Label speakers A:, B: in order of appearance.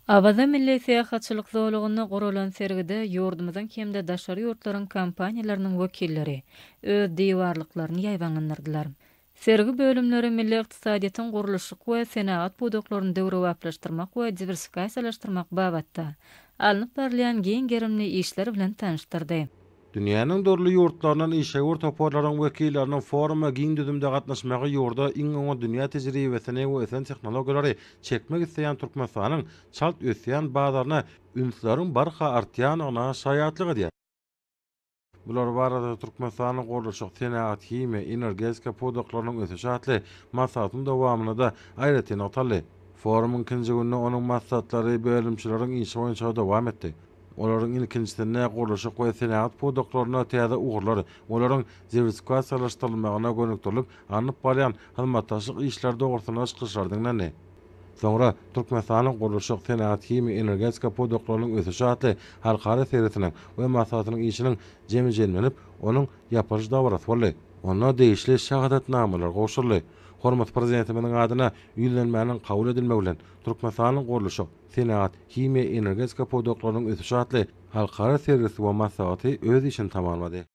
A: Awaza milli syýahatçylyk zolagynda guralan sergide ýurdumyzyň hem-de daşary ýurtlaryň kompaniýalarynyň wekilleri öz diwarlyklaryny ýaýbaňlandyrdylar. Sergi bölümleri milli ykdysadyýetiň gurluşyk we senagat pudaklaryny döwrebaplaşdyrmak we diwersifikasiýalaşdyrmak babatda alnyp barylýan giň gerimli işler bilen tanyşdyrdy.
B: Dünýäniň dürli ýurtlaryndan işewür toparlaryň wekilleriniň foruma giň düzümde gatnaşmagy ýurda iň oňat dünýä tejribesini we ösen tehnologiýalary çekmek isleýän Türkmenistanyň çalt ösýän bazaryna ünsleriň barha artýandygyna şaýatlyk edýär. Bular barada Türkmenistanyň gurluşyk, senagat, himiýa, energetika pudaklarynyň ösüşi atly maslahatyň dowamynda-da aýratyn nygtaldy. Forumyň ikinji gününde onuň maslahatlary bölümçeleriň işi boýunça dowam etdi. Olaryň ilkinjisinde gurluşyk we senagat pudaklarynda täze ugurlar, olaryň diwersifikasiýalaşdyrylmagyna gönükdirilip alnyp barýan hyzmatdaşlyk işleri dogrusynda çykyşlar diňlendi. Soňra Türkmenistanyň gurluşyk, senagat, himiýa, energetika pudaklarynyň ösüşi atly halkara sergisiniň we maslahatynyň işiniň jemi jemlenip, onuň ýapylyş dabarasy boldy. Onda degişli şahadatnamalar gowşuryldy. Hormatly Prezidentimiziň adyna Ýüzlenmäniň kabul edilmegi bilen, Türkmenistanyň gurluşyk, Senagat, himiýa, energetika pudaklarynyň ösüşi atly halkara sergisi we maslahaty öz işini tamamlady.